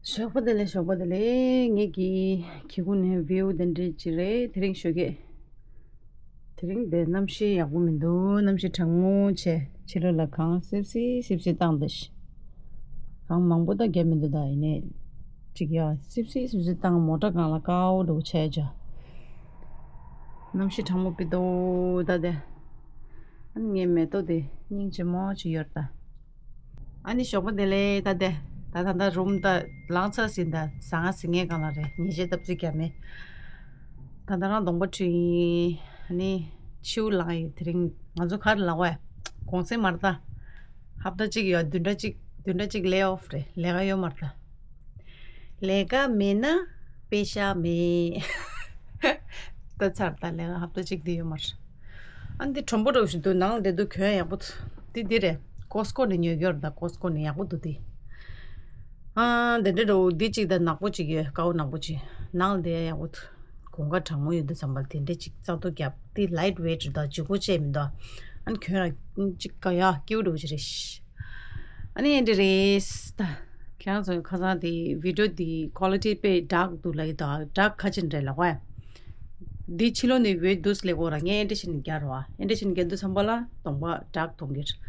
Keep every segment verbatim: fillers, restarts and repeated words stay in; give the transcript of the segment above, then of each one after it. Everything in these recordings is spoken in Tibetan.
ཞོགས་པ་བདེ་ལེགས། ཞོགས་པ་བདེ་ལེགས། ངེད་ཀྱི་ཁྱི་གུ་ནས་བིའུ་དེ་འདྲས་ཅིག་རེད། དེ་རིང་ཞོགས་ཀས། དེ་རིང་དེ་གནམ་གཤིས་ཡག་པོ་མི་འདུག་གནམ་གཤིས་གྲང་མོ་བྱས། ཕྱི་ལོགས་ལ་གངས་སིབ་སིབ་སིབ་སིབ་བཏང་འདུག་གངས་མང་པོ་ད་བརྒྱབ་མི་འདུག་ད་ཡིན་ནའི་ཅིག་ཡ་སིབ་སིབ་སིབ་སིབ་བཏང་། མོ་ཊ་སྒང་ལ་དཀར་པོ་འདྲ་བོ་བྱས་བྱས། གནམ་གཤིས་གྲང་མོ་ཕི་དོ་ད་དེ། ཨ་ནི་ངའི་མེ་ཏོག་དེ་སྙིང་རྗེ་མོ་ཅིག་ཡོད་ད། ཨ་ནི་ཞོགས་པ་བདེ་ལེགས། ད་དེ་ད་ད་ད་རུམ་ད་ལངས་ཚར་ཟིན། ད་ཟ་ང་ཟིན་ངའི་སྒང་ལ་རེད། ཉལ་ཆས་སྟབས་ཚིག་རྒྱབ་མེད། ད་ད་རང་གདོང་པ་བཀྲུས་ཡིན། ཨ་ནི་ཕྱིའུ་ལངས་ཡིན། དེ་རིང་ང་ཚོ་ག་རེ་ལབ་དགོས་ཡ། གུང་སེང་མ་རེད་ད། ཧབ་ཏ་གཅིག་ཡོད། བདུན་ཕྲག་གཅིག་བདུན་ཕྲག་གཅིག་ལེ་ཨོཕ་རེད། ལས་ཀ་ཡོད་མ་རེད་ད། ལས་ཀ་མེད་ན་པེ་ཤ་མེད། ད་ཚར་ད་ལས་ཀ་ཧབ་ཏ་གཅིག་དེ་ཡོད་མ་རེད། ཨ་འདི་གྲུང་པོ་འདྲ་བོ་ཞིག་འདུག་ནང་ལ་བསྡད་དུས་གྱོན་ཡག་པོ་འདུག་འདི་འདི་རེད། ཀོ་སི་ཀོ་ནས་ཉོས་ཡོད་རེད་ད། ཀོ་སི་ཀོ་ནས་ཡག་པོ་འདུག་འདི། ཨ་འདི་འདྲ་འདྲ་བོ་འདི་གཅིག་ད་ནག་པོ་གཅིག་ཡོད། ཀའོ་ནག་པོ་གཅིག་ནང་ལ་བསྡད་ཡག་པོ་འདུག་གོང་ཁ་གྲང་མོ་ཡོད་དུས་ཙམ་པ་ལ་དེ་འདྲས་ཅིག་བཙག་འཐུ་རྒྱབ། དེ་ལའིཊ་ཝེཊ་རེད་ད། ལྗིད་ཁོག་ཅན་མི་འདུག་ཨ་ནི་གྱོན་ལ་ཅིག་ག་ཡ་སྐྱིད་པོ་འདྲ་བོ་ཅིག་རེད། ཨ་ནི་ཨེ་འདྲ་རེད་ད། ཁྱེད་རང་ཚོ་ཁ་སང་དེ་བི་ཌིའོ་དེ་ཀོ་ལི་ཊི་དཔེ་ཌརཀ་འདུག་ལབ་ཀྱི་འདུག་ཌརཀ་ཁ་ཅིག་རེད་ལབ་པ། འདི་ཕྱི་ལོགས་ནས་བིའུ་འདུག་ལབ་ཀྱི་ཡོད་ར། ངས་ཨེ་འདྲ་བྱས་ནས་རྒྱག་རོགས་ཨ། ཨེ་འདྲ་བྱས་ནས་རྒྱག་དུས་ཙམ་པ་ལ་གདོང་པ་ཌརཀ་མཐོང་གི་རེད།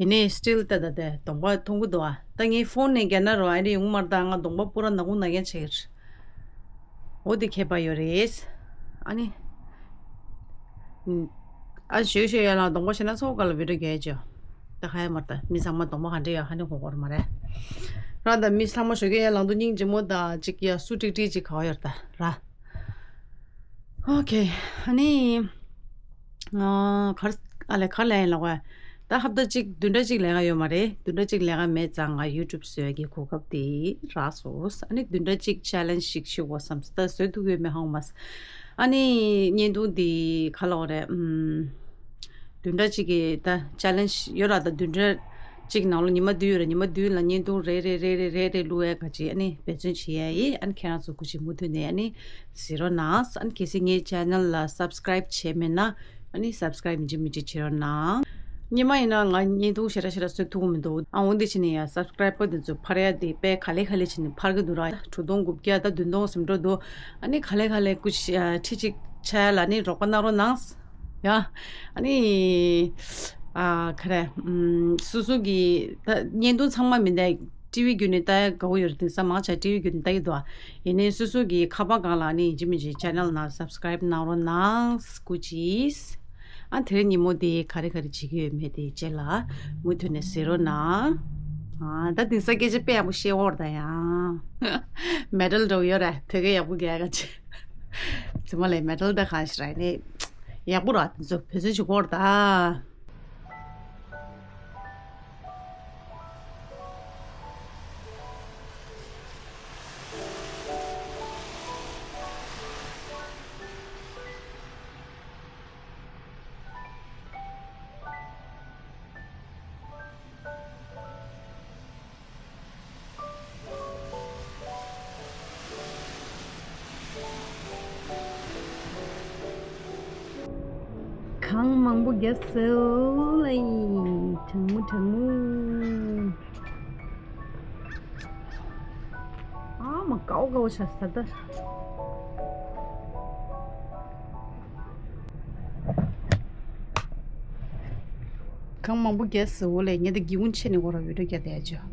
ཡིན་ནའི་སི་ཊིལ་ད་ད་ད་གདོང་པ་མཐོང་གི་འདུག་ཨ། ད་ངས་ཕོན་ནས་རྒྱག་ན་རོ་ཨ་འདྲ་ཡོང་གི་མ་རེད་ད། ང་གདོང་པ་པུ་ར་ནག་པོ་ནག་རྐྱང་ཆགས་ཀྱི་རེད། འོ་དེ་ཁྱད་པར་ཡོད་རེད། ཨ་ནི། ཨ་ཞོད་ཞོད་ཡ་ལ་གདོང་པ་ཞེ་ན་ཚོགས་ག་ལ་བི་ཌིའོ་རྒྱག་ཅོ། ད་ཁ་ཡ་མར་ད་མི་ཚང་མ་གདོང་པ་ག་འདྲ་ཡོད་ཧ་ནི་གོ་གོ་ར་མ་རེད། ར་ད་མི་ཚང་མ་ཞོད་ཀྱི་ཡ་ལང་དུ་སྙིང་རྗེ་མོ་ད་ཅིག་ཡ་སུ་ཀྲིག་ཀྲིག་ཅིག་ག་བ་ཡོད་ད་ར། ཨོ་ཁེ། ཨ་ནི། ཨ་གར་ཨ་ལེ་གར་ལེན་ལ་བ། ད་ཧབ་ཏ་གཅིག་བདུན་ཕྲག་གཅིག་ལས་ཀ་ཡོད་མ་རེད། བདུན་ཕྲག་གཅིག་ལས་ཀ་མེད་ཙང་ང་ཡུ་ཊུབ་བཟོ་ཡ་གི་གོ་སྐབས་དེ་རག་སོང་། ཨ་ནི་བདུན་ཕྲག་གཅིག་ཆེ་ལེན་ཇི་ཞིག་ཞུ་དགོས་བསམ་སོང་། ད་བཟོ་ཐུབ་ཡོད་མེད་ཧ་གོ་མ་སོང་། ཨ་ནི་བརྙན་ཐུང་དེ་ག་ལབ་དགོས་རེད། ཨམ། བདུན་ཕྲག་གཅིག་གི་ད་ཆེ་ལེན་ཇི་ཡོད་ར། ད་བདུན་ཕྲག་གཅིག་ནང་ལོ་ཉི་མ་བདུན་ཡོད་ར། ཉི་མ་བདུན་ལ་བརྙན་ཐུང་རེ་རེ་རེ་རེ་རེ་རེ་བླུག་ཡ་ག་ཅིག་ཨ་ནི་འབད་བརྩོན་བྱེད་ཡ་ཡིན། ཨ་ནི་ཁྱེད་རང་ཚོ་སྐུ་མཁྱེན་མུ་མཐུད་ནས་ཨ་ནི་གཟིགས་རོགས་གནང་། ཨ་ནི་གལ་སྲིད་ངའི་ཆེ་ནལ་ལ་སབ་སི་ཀ་རའིབ་བྱས་མེད་ན་ཨ་ནི་སབ་སི་ཀ་རའིབ་མི་བྱེད་མི་བྱེད་བྱེད་རོགས་གནང་། སྔོན་མ་ཡིན་ན་ང་བརྙན་ཐུང་ཞེ་དྲག་ཞེ་དྲག་བཟོ་ཐུབ་ཀྱི་མི་འདུག་ཨ་འོ་འདི་བྱས་ནས་ཡ་སབ་སི་ཀ་རའིབ་པར་དེ་ཚོ་འཕར་ཡ་དེ་དཔེ་ག་ལེ་ག་ལེ་བྱས་ནས་འཕར་གྱི་འདུག་ར། དྲུག་སྟོང་དགུ་བརྒྱ་ད་བདུན་སྟོང་ཟིན་འགྲོ་འདུག་ཨ་ནི་ག་ལེ་ག་ལེ་སྐུ་མཁྱེན་ཁྲི་གཅིག་ཆགས་ཡ་ལ་ཨ་ནི་རོགས་པ་གནང་རོགས་གནང་། ཡ། ཨ་ནི། ཨ་ག་རེ། ཨམ། སོ་སོ་གི་ད་བརྙན་ཐུང་ཚང་མ་མི་འདའ། ཊི་ཝི་བརྒྱུད་ནས་ལྟ་ཡ་དགའ་བོ་ཡོད་རེད། དེང་སང་མང་ཆེ་ཊི་ཝི་བརྒྱུད་ནས་ལྟ་གི་འདུག་ཨ་ཡིན་ནའི་སོ་སོ་གི་ཁ་པར་སྒང་ལ་ཨ་ནི་ཡིན་གཅིག་མིན་གཅིག་ཆེ་ནལ་ནང་སབ་སི་ཀ་རའིབ་གནང་རོགས་གནང་། སྐུ་མཁྱེན། ཨ་དེ་རིང་ཉིན་མོ་དེ་ག་རེ་ག་རེ་བྱེད་ཀྱི་ཡོད་མེད་དེ་རྗེས་ལ་མུ་མཐུད་ནས་གཟིགས་རོགས་གནང་། ཨ་ད་དེང་སང་སྐད་ཆ་དཔེ་ཡག་པོ་བཤད་འོར་ད་ཡ། མེ་ཌལ་འདྲ་བོ་ཡོད་ར། དེ་ག་ཡག་པོ་རྒྱག་ག་ཅིག་ཚང་མ་ལས་མེ་ཌལ་ད་གང་ཞིག་ར་ནི། ཡག་པོ་ར། དེ་ཚོ་བེད་སྤྱོད་བྱེད་དགོས་ར་ད། གངས་མང་པོ་རྒྱ་སེ་ལ་ཡི། གྲང་མོ་གྲང་མོ། ཨ་མ་ཀའོ་ཀའོ་ཆ་ས་ད། གངས་མང་པོ་རྒྱ་སེ་འོ་ལས་ངས་ད་སྒེའུ་ཁུང་ཕྱེ་ནས་འོ་ར་བི་ཌིའོ་རྒྱག་བསྡད་ཡ་ཅོ།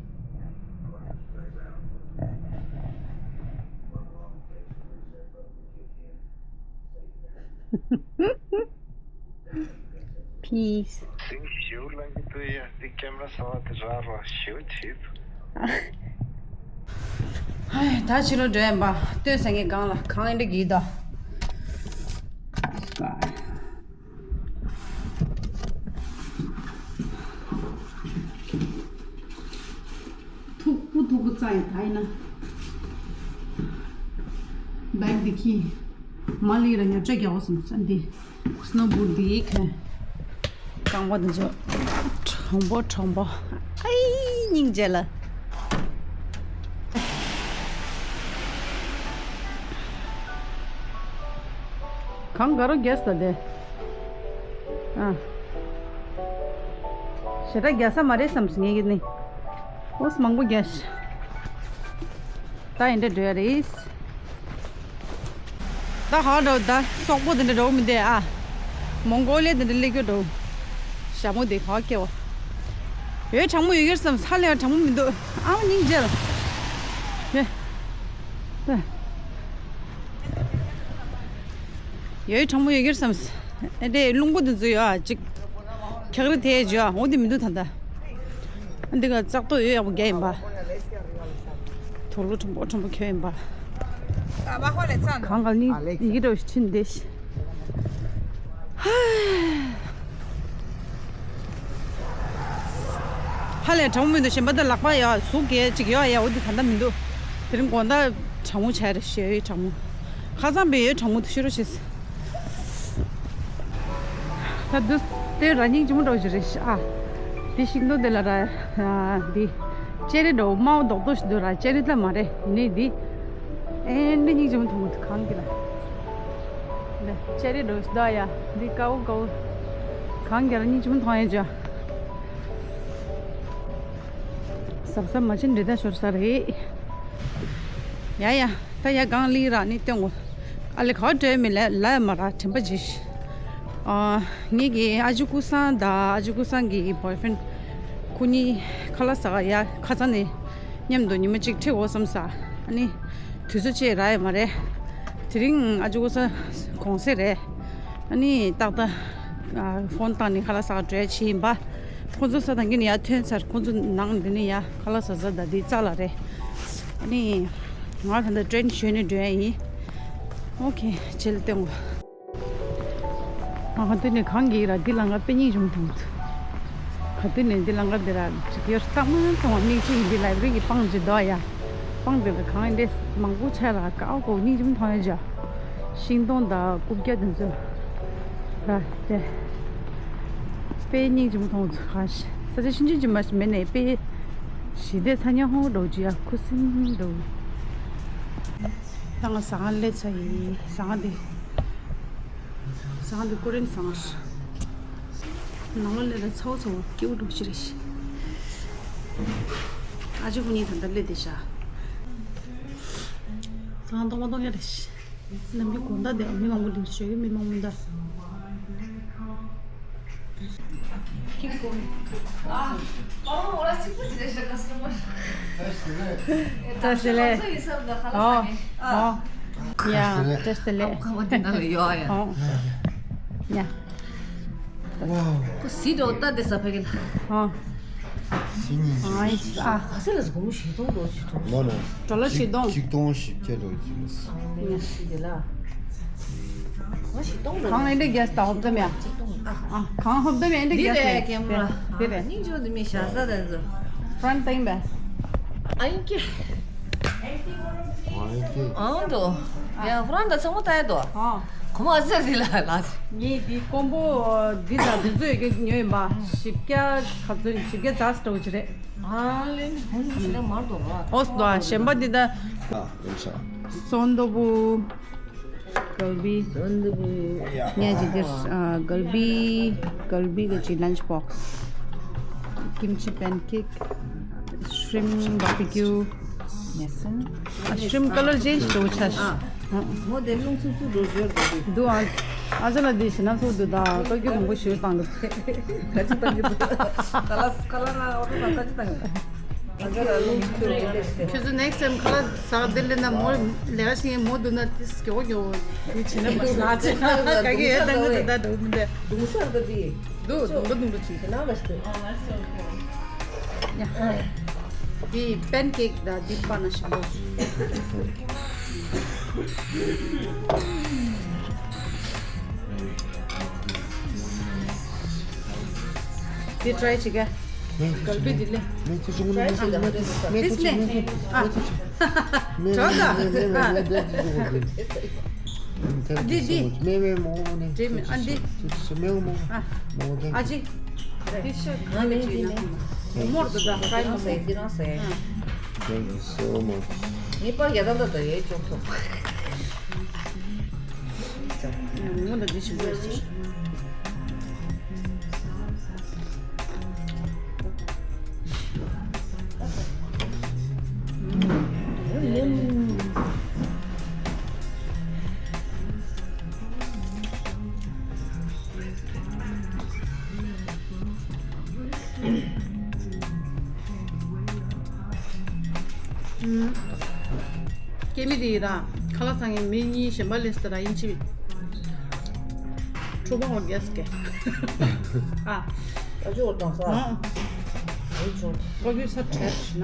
Peace. སེམས་ཞེ་པོ་ལངས་ཀྱི་འདུག་ཡ། འདི་ཀེམ་ར་གསར་པ་དེ་རག་རོགས་ཞེ་པོ་བྱེད་འདུག་ཧའི། ད་ཕྱི་ལོགས་འགྲོ་ཡིན་པ། སྟོད་སེང་གེ་སྒང་ལ་གངས་ཨེ་འདྲ་གི་ད། མཐུག་པོ་མཐུག་པོ་རྩྭ་ཡི་ད་ཡིན་ན། བེག་འདི་ཁྱི། མ་ལི་ར་ཉོ་ཆ་རྒྱག་འོ་སོང་ས་འདི། སྣ་བུར་འདི་ཁ། རྐང་པ་འདི་ཚོ། གྲང་པོ་གྲང་པོ། ཨའི་སྙིང་རྗེ་ལ། གང་དགའ་རོ་རྒྱས་ད་དེ། ཨ། ཞེ་དྲག་རྒྱ་ས་མ་རེད་བསམ་སོང་ངས་ཀྱི་ནི། ཨོ་མང་པོ་རྒྱ་ཤ། ད་ཡིན་འདྲ་འགྲོ་ཡ་རེད། ད་ཧ་འགྲོ་ད་སོག་པོ་དེ་འདྲ་འགྲོ་མི་འདུག་ཨ། མོང་གོ་ལི་དེ་འདྲ་སླེབས་རྒྱུ་འགྲོ། ཞྭ་མོ་དེ་ཧ་སྐྱེ་བ། ཡོད་གྲང་མོ་ཡོད་ཀྱི་རེད་བསམ་ས་ལས་གྲང་མོ་མི་འདུག་ཨ་མ་སྙིང་རྗེ་ལ། ཡོད། ད། ཡོད་གྲང་མོ་ཡོད་ཀྱི་རེད་བསམ། ཨེ་འདྲས་རླུང་བུ་དེ་ཚོ་ཡོད་ཨ་ཅིག་ཁྱག་རི་དེ་བརྗོད་ཨ་འོ་དེ་མི་འདུག་ད་ལྟ། ཨ་འདི་ག་ཙག་ཏོ་ཡོད་ཡག་པོ་རྒྱག་ཡིན་པ། དུག་ལོག་ཕྲན་བུ་ཕྲན་བུ་ཁྱོད་ཡིན་པ། གང་ག་ནི་ཡི་གེ་འདྲ་བོ་ཞིག་ཕྱིན་བསྡད་ཤག་ཧ་ལས་གྲང་མོ་མི་འདུག་གཞན་པ་ད་ལག་པ་ཡ་ཟུག་གེ་ཅིག་ཡོད་ཡ་འོ་དེ་ད་ལྟ་མི་འདུག་དེ་རིང་དགོང་དག་གྲང་མོ་བྱས་རེད་ཞེས་ཡོད་གྲང་མོ། ཁ་སང་བས་ཡོད་གྲང་མོ་དུ་ཤི་རོ་ཞེས། ད་འདི་དེ་ར་སྙིང་རྗེ་མོ་འདྲ་བོ་ཞིག་རེད་ཤག་ཨ། འདི་ཤིང་སྡོང་དེ་ལ་ར། འདི། ཅེ་རི་འདྲ་བོ་དམར་པོ་རྡོག་རྡོག་ཞིག་འདུག་ར་ཅེ་རི་ད་མ་རེད་ཡིན་ནའི་འདི། ཨེ་འདི་སྙིང་རྗེ་མོ་མཐོང་གི་འདུག་གང་གི་ལ། འདི་ཅེ་རི་འདྲ་བོ་ཞིག་འདུག་ཡ་འདི་དཀར་པོ་དཀར་པོ། གང་གི་ལ་སྙིང་རྗེ་མོ་མཐོང་ཡ་ཅོ། གཟབ་གཟབ་མ་བྱེད་འདྲེ་ད་ཤོར་ས་རེད། ཡ་ཡ། ད་ཡ་གང་ལི་ར་ནི་སྟོན་གོ། ཨ་ལེ་ག་བ་འགྲོ་མི་ལ་ལ་ཡ་མ་ར་དྲན་པ་ཇི། ཨ། ངེད་ཀྱི་ཨ་ཅུ་ཀུ་སང་དང་ཨ་ཅུ་ཀུ་སང་གི་བོའི་ཕྲེན་ཁོ་གཉིས་ཁ་ལག་ཟ་ག་ཡ་ཁ་ཚང་ནས་མཉམ་དུ་ཉི་མ་གཅིག་ཁྲིད་འོ་བསམ་ས། ཨ་ནི་དུས་ཚོད་ཅེས་རག་ཡ་མ་རེད། དེ་རིང་ཨ་ཅུ་ཀུ་སང་གུང་སེང་རེད། ཨ་ནི་ཏག་ཏག་ཨ། ཕོན་བཏང་ནས་ཁ་ལག་ཟ་ག་འགྲོ་ཡ་ཆེ་ཡིན་པ། ཁོ་ཚོ་ས་དང་གི་ནི་ཡར་ཐོན་ཚར། ཁོ་ཚོ་ནང་འདི་ནས་ཡར་ཁ་ལག་ཟ་ཟ་ད་འདི་རྩ་ལ་རེད། ཨ་ནི། ང་ད་ལྟ་ཊེན་ཞོན་ནས་འགྲོ་ཡ་ཡིན། ཨོ་ཁེ་ཇེ་ལ་སྟོན་གོ། ང་ག་དུས་ནས་གང་གི་ར་འདི་ལ་ང་དཔེ་སྙིང་རྗེ་མོ་མཐོང་ཚུལ། ག་དུས་ནས་འདི་ལ་ང་འདི་ར་ཡོད་ཚང་མ་མཐོང་བ་མིག་ཆུ་ཡིན་འདི་ལའི་བྷ་རི་གི་པང་ཇི་འདུག་ཡ། པང་འདི་ལ་གང་འདྲས་མང་པོ་ཆགས་ར་ཀའོ་ཀའོ་སྙིང་རྗེ་མོ་མཐོང་ཡ་ཇ། ཤིང་སྡོང་དང་རྐུབ་བཀྱག་དེ་ཚོ་ར་དེ། དཔེ་སྙིང་རྗེ་མོ་མཐོང་ཚུལ་གང་ཞིག་ས་ཆ་ཆུང་ཆུང་ཅིག་མ་ཞིག་མེད་ནས་དཔེ་ཞི་བདེ་ཚ་ཉག་ཧོང་འགྲོ་ཅི་ཡ་ཁུ་སིམ་འགྲོ། ད་ང་ཟ་ཁང་སླེབས་ཚར་ཡིན། ཟ་ཁང་འདི། ཟ་ཁང་འདི་ཀོ་རེན་ཟ་ཁང་རེད། ནང་ལོགས་སླེབས་ལ་ཚ་བོ་ཚ་བོ་སྐྱིད་པོ་འགྲོ་ཅི་རེད་ཤག་ཨ་ཅེ་ཁོ་གཉིས་ད་ལྟ་སླེབས་བསྡད་ཤག་ཟ་ཁང་སྟོང་པ་སྟོང་རྐྱང་རེད་ཤག་ནམ་རྒྱུན་དགོང་དག་དེ་མི་མང་པོ་ལས་ཞོགས་ཀས་མི་མང་པོ་འདུག་བཀྲ་ཤིས་བདེ་ལེགས། ཨོ། ཨོ། ཡ། བཀྲ་ཤིས་བདེ་ལེགས། ཨོ། ཡ། ཁོ་སི་འགྲོ་ལྟ་དེ་ས་ཕ་གི་ལ། ཨོ། སི་ནི། ཨ་ཡིས་ཨ། ག་ས་ལ་སྒོར་མོ་བཞི་སྟོང་འགྲོ་བཞི་སྟོང་། ལོ་ལོ། ཌོ་ལར་བཞི་སྟོང་། ཆིག་སྟོང་བཞི་བརྒྱ་འགྲོ་གི་ལ། ཨ་ནི་ཞི་བདེ་ལ། ང་བཞི་སྟོང་འགྲོ། གང་ཨེ་འདྲ་རྒྱས་ད་ཧོབ་ཏེ་མེད། ཨ། གང་ཧོབ་ཏེ་མེད་ཨེ་འདྲ་རྒྱས་ད། འདི་རེད་ཀེམ་ར། འདི་རེད། སྙིང་རྗེ་འདི་མི་ཤ་ས་དེ་ཚོ། ཕྲན་ཏིང་བས། ཨ་ཡིན་ཀྱེ། ཨ་ཡིན་ཀྱེ། ཨང་དོ། ཡ་ཕྲན་ད་ཚང་མ་ལྟ་ཡ་དོ། ཨ། གོ་མ་ཟེར་འདི་ལ་ལ། ངས་འདི་ཀོམ་པོ་འདི་དང་འདི་ཚོ་ཡོད་ཀྱི་ཉོས་ཡིན་པ། བཞི་བརྒྱ་ག་ཚོད་བཞི་བརྒྱ་རྩ་སྟོགས་ཀྱི་རེད། ཨ་ལེ་ཧོན་ཞི་ལ་མར་དོ་ར། ཨོ་སི་དོ་ཨ་གཞན་པ་འདི་ད། ཨ་ཡིན་ཤག་སོན་དོ་བུ། གལ་བི། སོན་དོ་བུ། ངས་ཅི་འདིར་ཨ། གལ་བི། གལ་བི་གི་ཅི་ལན་ཆི་བོག་སི། ཀིམ་ཆི་པན་ཀེག་ཤྲིམ་བར་བི་ཀིའུ། ནེ་སོན། ཨ་ཤྲིམ་ཀ་ལར་ཅེན་ཇི་འགྲོ་ཆ་ཤག་མོ་དེ་རླུང་འཚུབ་འཚུབ་འགྲོ་བརྗོད་འགྲོ་གི། འདུག་ཨ། ཨ་ཅག་ལ་འདི་ཞེ་ན་ཚོགས་འདུག་ད་ལྟོ་རྒྱུ་མང་པོ་ཞུ་བཏང་གི་འདུག་ག་ཅི་བཏང་གི་འདུག་ཁ་ལག་ཁ་ལག་ན་འོ་ད་ག་ཅི་བཏང་གི་འདུག་ཨ་ཅག་ལ་རླུང་འཚུབ་འགྲོ་གི། ཁྱོད་ཚོ་ནེག་སི་ཊའིམ་ཁ་ལག་ཟ་ག་དེ་ལས་ན་མོ་ལས་ཀ་བྱེད་མཁན་མོ་འདུག་ན་དེ་སྐྱོ་སྐྱོ་དེ་བྱེད་ན་མ་ལ་ཅེ་ན་ག་གི་ཡོད་བཏང་གི་འདུག་ད་འགྲོ་མི་འདུག་འདུག་ས་འདུག་དེ་འདུག་འདུག་འདུག་འདུག་ཅིག་ན་མ་ཤི་འདུག་ཡ། འདི་པན་ཀེག་དང་འདི་པ་ན་ཞིམ་པོ། འདི་ཊ་རའི་བྱེད་ག་གལ་པི་འདི་ལེ། མེ་ཚོ་ཆུང་ནི་མེ་ཚོ་མེ་ཚོ་མེ་ཚོ་ཨ། མེ་ཊ་རའི་མེ་མེ་མེ་མེ་འདི་འདི་མེ་མེ་མོ་ནི་འདི་མེ་ཨ་འདི་མེ་མོ་ཨ། མོ་འདི་ཨ་ཅི། དེ་ཤ་གང་ལ་ཅིག་ཡིན་ན། མོ་མོར་དུ་ད་ཧྲའི་མོ་མོ། Thank you so much. ངའི་པར་རྒྱ་ད་ད་ད་ཡའི་ཅོག་ཐོག་མོ་ད་འདི་ཞིམ་པོ་ཡོད་ཟེར། ཨུམ། སྐྱེ་མི་དེ་ཡིན་ར། ཁ་ལག་ཚང་གི་མི་གཉིས་གཞན་པ་ལས་སྟེ་ར་ཡིན་ཅི། ཁྲུ་བང་ལ་རྒྱས་སྐད། ཨ། ཨ་ཅོ་དང་ས། ཨ། ཨ་ཅོ། ཀོ་བི་ས་ཁྲལ་ཞིག་ན།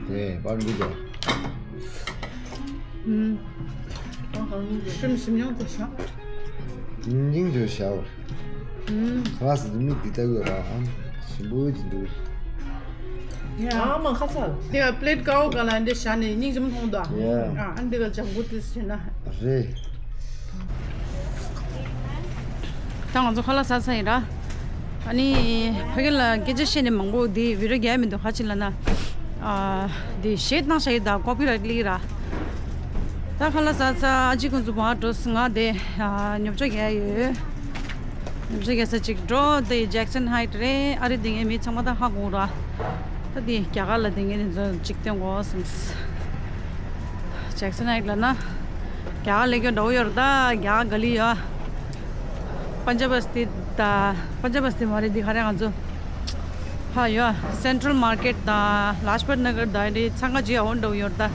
དེ་པར་འདི་ལ། ཨུམ། ཤིམ་ཤིམ་ཡང་དེ་ཤ། སྙིང་རྗེ་ཤའོ། ཨུམ། ཁ་ལག་ཟ་དུས་མིག་འདི་ལྟ་གི་ར་ཨང་། ཞིམ་པོ་ཅིག་འདུག་ཡ། ཨ་མ་ཁ་ཚ། དེ་ཡ་པླེ་ཊི་ཀའོ་ག་ལ་འདི་ཤ་ནི་སྙིང་རྗེ་མོ་མཐོང་དོ། ཡ། ཨ་ཨ་འདི་ག་ལྗང་གུ་དེ་ཟེར་ན། རེད། ད་ང་ཚོ་ཁ་ལག་ཟ་ཚར་ཡིན་ར། ཨ་ནི་ཕ་གི་ལ་སྐད་ཆ་བཤད་ནས་མང་པོ་འདི་བི་ཌིའོ་རྒྱག་མི་འདུག་ག་ཅི་ལབ་ན། ཨ། འདི་ཤེད་གནང་བཞག་ཡིན་ད་ཀོ་པི་རའེ་ཊི་སླེབས་ར། ད་ཁ་ལག་ཟ་ཚར་ཨ་ཅེ་ཁོང་ཚོ་བར་འགྲོ་སོང་ང་དེ། ཨ། ཉོ་ཆ་རྒྱག་ཡོད། ཉོ་ཆ་རྒྱག་ས་ཅིག་འགྲོ་དེ་ཇེག་སན་ཧའེ་ཊི་རེད། ཨ་རི་དེ་ངའི་མི་ཚང་མ་ད་ཧ་གོ་ར། ད་དེ་རྒྱ་གར་ལ་དེ་ངའི་དེ་ཚོ་ཅིག་སྟོན་གོ་སོང་། ཇེག་སན་ཧའེ་ཊི་ལབ་ན། རྒྱ་གར་ལས་ཀྱང་འདྲ་བོ་ཡོད་རེད་ད། རྒྱ་གར་ག་ལི་ཡོད། པན་ཇབ་བསྟི་ད། པན་ཇབ་བསྟི་མ་རེད་འདི་ག་རེ་ང་ཚོ། ཧ་ཡོད། སེན་ཊྲལ་མར་ཀེཊ་ད། ལཱཇ་པད་ན་གར་ད་འདི་ཚང་ག་ཇི་ཨ་འོན་འདྲ་བོ་ཡོད་རེད་ད།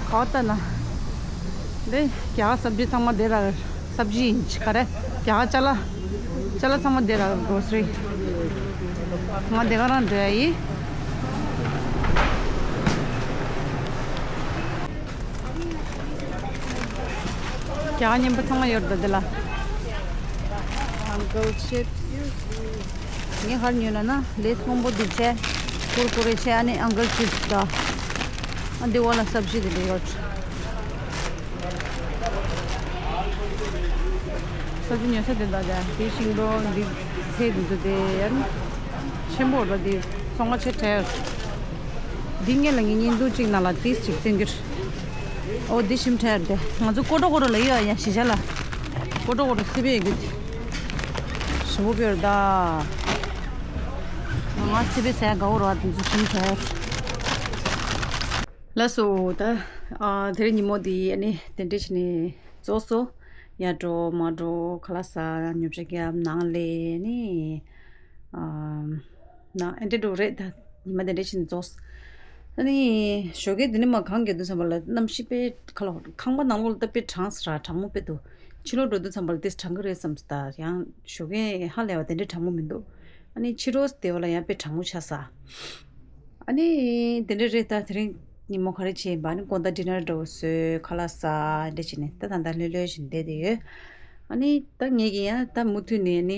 ག་བ་ལྟ་ན། འདི་རྒྱ་གར་སབ་ཇི་ཚང་མ་འདི་ར། སབ་ཇི་ཡིན་ག་རེ། རྒྱ་གར་ཅ་ལག་ཅ་ལག་ཚང་མ་འདི་ར་གྲོ་སི་རི། ང་འདི་ག་རང་འགྲོ་ཡ་ཡིན། རྒྱ་གར་རྙིང་པ་ཚང་མ་ཡོད་རེད་ད་འདི་ལ། ཨང་ཀལ་ཆིབ་སི། ངས་ག་རེ་ཉོས་ན་ན་ལེ་སི་སྔོན་པོ་འདི་བྱས། ཀུར་ཀུ་རེ་བྱས་ཨ་ནི་ཨང་ཀལ་ཆིབ་སི་ད། ཨ་འདི་འོག་ལ་སབ་ཇི་འདི་འདྲ་ཡོད། ས་ཆུ་ཉོ་ས་དེ་དག་ཀྱང་དེ་ཤིང་ཏོག་འདི་ཚལ་འདི་ཚོ་དེ་ཡང་ཆེན་པོ་རེད་དེ་སོང་ང་ཆེ་དྲགས། འདི་ངས་ལ་ངའི་བརྙན་ཐུང་གཅིག་ནང་ལ་ཏིས་གཅིག་སྟོན་གྱི་རེད། ཨོ་འདི་ཞིམ་དྲགས་རེད་དེ་ང་ཚོ་ཀོ་ཏོ་ཀོ་ཏོ་ལ་ཡོད་ཡ་ཞི་བྱ་ལ། ཀོ་ཏོ་ཀོ་ཏོ་སི་པེ་ཡོད་གི་དེ་ཞིམ་པོ་དཔེ་རེད་ད། ང་སི་པེ་ཟས་དགའ་བོ་རེད་དེ་ཚོ་ཞིམ་དྲགས། ལགས་སོ། ད་ཨ་དེ་རིང་ཉིན་མོ་འདི་ཨ་ནི་དེ་འདྲ་བྱས་ནས་རྫོགས་སོ། ཡར་འགྲོ་མར་འགྲོ་ཁ་ལག་ཟ་ཉོ་ཆ་རྒྱབ་ནང་ལས་ནི་ཨ་ན་ཨེ་འདྲ་འགྲོ་རེད། ད་ཉི་མ་དེ་འདྲ་བྱས་ནས་རྫོགས། ཨ་ནི་ཞོགས་ཀས་འདི་ནས་མར་གངས་རྒྱག་དུས་ཙམ་པ་ལ་གནམ་གཤིས་དཔེ་ཁ་ལོ་ཁང་པ་ནང་ལོགས་ལ་ད་དཔེ་གྲང་ས་ར་གྲང་མོ་དཔེ་འདུག་ཕྱི་ལོགས་འགྲོ་དུས་ཙམ་པ་ལ་དེ་གྲང་གི་རེད་བསམ་སོང་། ད་ཡང་ཞོགས་ཀས་ཧ་ལས་པ་དེ་འདྲ་གྲང་མོ་མི་འདུག་ཨ་ནི་ཕྱི་དྲོ་དེ་བ་ལ་ཡང་དཔེ་གྲང་མོ་ཆགས་ས། ཨ་ནི་དེ་འདྲ་རེད། ད་དེ་རིང་ཉིན་མོ་ག་རེ་བྱས་ཡིན་པ། ཨ་ནི་དགོང་དག་ཌི་ནར་འདྲ་བོ་བཟོས་ཁ་ལག་ཟ་འདྲ་བྱས་ནས་ད་ད་ལྟ་ལྷོད་ལྷོད་བྱས་ནས་བསྡད་དེ་ཡོད། ཨ་ནི་ད་ངས་ཀྱི་ཡང་ད་མུ་མཐུད་ནས་ཨ་ནི་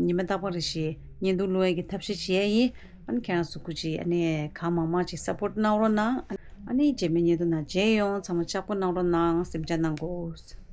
ཉི་མ་རྟག་པར་རེ་བཞིན་བརྙན་ཐུང་བླུག་ཡས་ཀྱི་ཐབས་ཤེས་བྱེད་ཡས་ཡིན། ཨ་ནི་ཁྱེད་རང་ཚོ་སྐུ་མཁྱེན་ཨ་ནི་གང་མང་མང་ཅིག་སབ་པོར་གནང་རོགས་གནང་། ཨ་ནི་རྗེས་མའི་བརྙན་ཐུང་ནང་མཇལ་ཡོང་། ཚང་མ་ལྕགས་པོ་གནང་རོགས་གནང་། སེམས་ཅན་གནང་དགོས།